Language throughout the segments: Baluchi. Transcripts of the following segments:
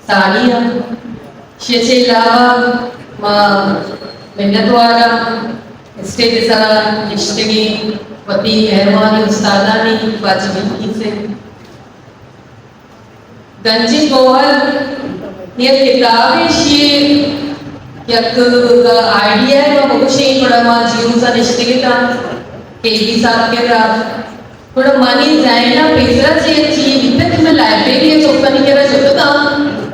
ساڑی ءَ۔ شے چے علاوہ ما منتوار آں اسٹیج ءِ سرا نشتگیں وتی مہروانیں استادانی، واجہ بلقیس ءِ۔ گنجیں گوہر یک کتابے، شے یک آئیڈیا ءَ ما بگوشیں، گڑا ما جیوز ءَ نشتگ اتاں کے بی صاحب ءِ کرا۔ گڑا منی ذہن ءَ پیسرا چہ یک چیزے بیتگ کہ من لائبریری ءَ چکانی کرا شتگاں،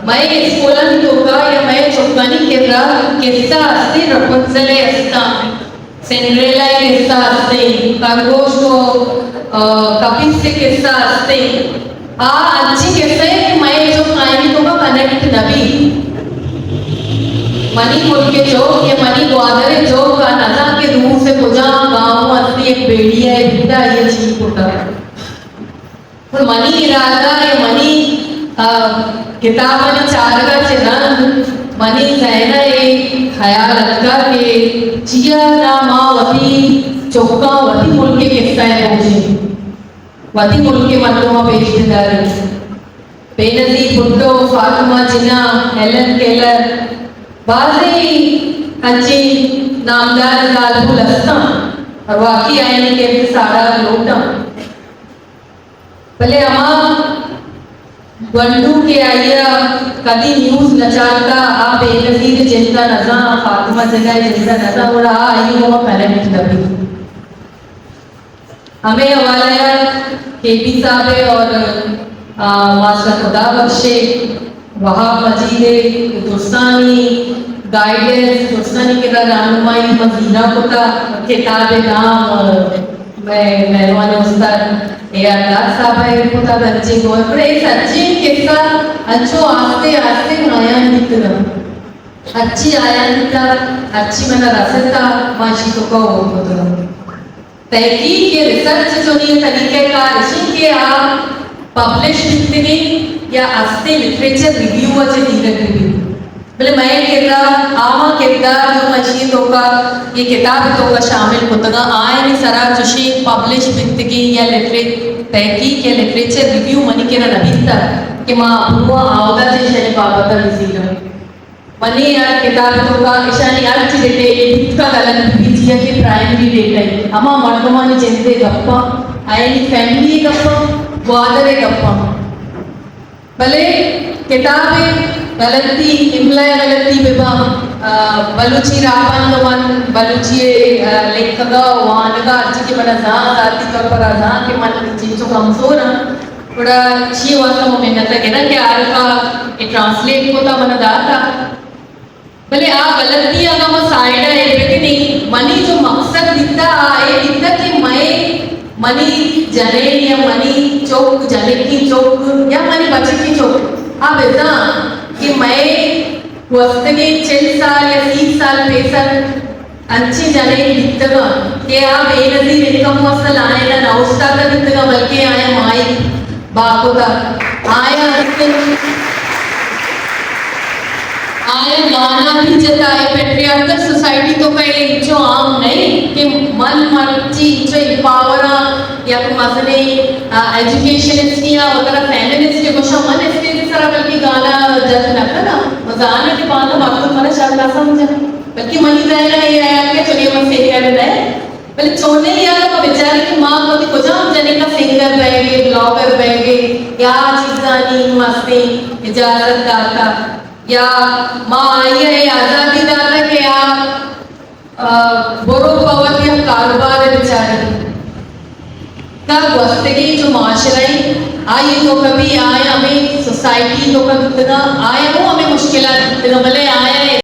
مئے اسکولانی توکا یا مئے چکانی کرا قصہ استیں، رپنزل ءِ استاں، سنڈریلا ءِ قصہ استیں، خرگوش و، آ، کپیس ءِ قصہ استیں۔ آ انچیں قصہ ایں کہ مئے چک آیانی توکا کنیکٹ نہ بیت۔ منی ملک ءِ چک یا منی گوادر ءِ چک آ نزانت کہ روس ءِ کجام گاؤں ءَ استیں، یک بیڑی ءَ بیتہ، آئی ءَ چی کتہ۔ گڑا منی ارادہ یا منی، آ، کتابانی چارگ ءَ چہ رند منی ذہن ءَ اے خیال اتکگ کہ چیا نہ ما وتی چکاں وتی ملک ءِ قصہ ءَ بگوشیں، وتی ملک ءِ مردماں پیش بداریں۔ بینظیر بھٹو، فاطمہ جناح، ہیلن کیلر، بازیں انچیں نامدار زالبول استاں اور واقعی آیانی کرد ساڑاگ لوٹاں۔ بلے ہما گونڈو کہ آئی ءَ کدی نیوز نہ چارتہ، آ بینظیر ءِ جند ءَ نزان، فاطمہ جناح ءِ جند ءَ نزان، گڑا آ آئی ءِ گوما کنیکٹ نہ بیت۔ ہمے حوالہ ءَ کے بی صاحب ءِ اور، آ، ماسٹر خدا بخش ءِ، وہاب مجید ءِ، درستانی گائیڈنس، درستانی کرا رہنمائی ما زیراں کتہ، کتاب ءِ نام، آ، مئے مہروان استاد اے آر داد صاحب ءَ ایر کتگ، گنجیں گوہر۔ گڑا اے سجہیں قصہ انچو آستے آستے آیان بیتگ انت۔ ہرچی آیان بیتگ، ہرچی من ءَ رستگ، ما اشی توکا ہور کتگ۔ تحقیق یا ریسرچ چونیں طریقہ کار اش انت کہ آ پبلش بیتگیں یا استیں لٹریچر ریویو ءَ چہ زیرگ بہ بیت۔ بلے مئے کرا آ ہما کردار جو ما اشی توکا، اے کتاب ءِ توکا شامل کتگاں، آیانی سرا چوشیں پبلش بیتگیں یا لٹری-، تحقیق یا لٹریچر ریویو منی کرا نہ بیتگ کہ ما برواں آودا چہ ایشانی بابت ءَ بزیراں۔ منی ہر کتاب ءِ توکا ایشانی ہرچی ڈیٹیل بیتگ غلط بہ بیت، چیا کہ پرائمری ڈیٹا انت، ہما مردمانی جند ءِ گپاں، آیانی فیملی ءِ گپاں، گوادر ءِ گپاں۔ بلے کتاب ءِ غلطی، املا ءِ غلطی بہ باں، آ، بلوچی راہبند من بلوچی ءِ، آ، لیکگ ءُ وانگ ءَ ہرچی کہ من ءَ زان، ذاتی طور پر ءَ زان کہ من چنچو کمزور آں، گڑا چی واسطہ ما منت ءَ گراں کہ آرفا اے ٹرانسلیٹ کت ءُ من ءَ دات ءَ۔ بلے آ غلطی اگاں ما سائیڈ ءَ ایر بکنیں، منی جو مقصد بیتہ، آ اے بیتہ کہ مئے، منی جنین یا منی چک، جنکی چک یا منی بچکی چک، آ بزاں کہ مئے گوستگیں چل سال یا سی سال پیسر انچیں جنین بیتگاں کہ آ بے نظیر انکم واسطہ لائن ءَ نہ اوشتاتگ بیتگاں، بلکیں آیاں ماہیگ باکتا، آیاں ہستیں، آیاں گانا بھی جتا۔ اے پیٹریارکل سوسائٹی توکا اے انچو عام نئیں کہ من مرچی انچو امپاور آں، یک مزنیں، آ، ایجوکیشنسٹے آں، وتارا فیمنسٹ گوشاں، من اسٹیج سرا بلکہ گانا جج نہ کناں، من زاناں کہ باندا مردم منا شرتر سمجھنت، بلکہ منی ذہن ءَ اے آیات کہ چونیں من سنگر نہ، بلے چونیں یا ما بچاریں کہ ما وتی کجام جنک ءَ سنگر بئیگے، بلاگر بئیگے، یا چیزانی مستیں اجازت داتا، یا ما آئی ءَ اے آزادی داتا کہ آ، آ، برو پہ وتی یک کاروبار ءَ بچارے۔ تا گوستگیں جو معاشرہ ایں، آئی توکا بھی آیاں ہمے سوسائٹی توکا بیتگاں، آیاں ہوں ہمے مشکلات بیتگاں، بلے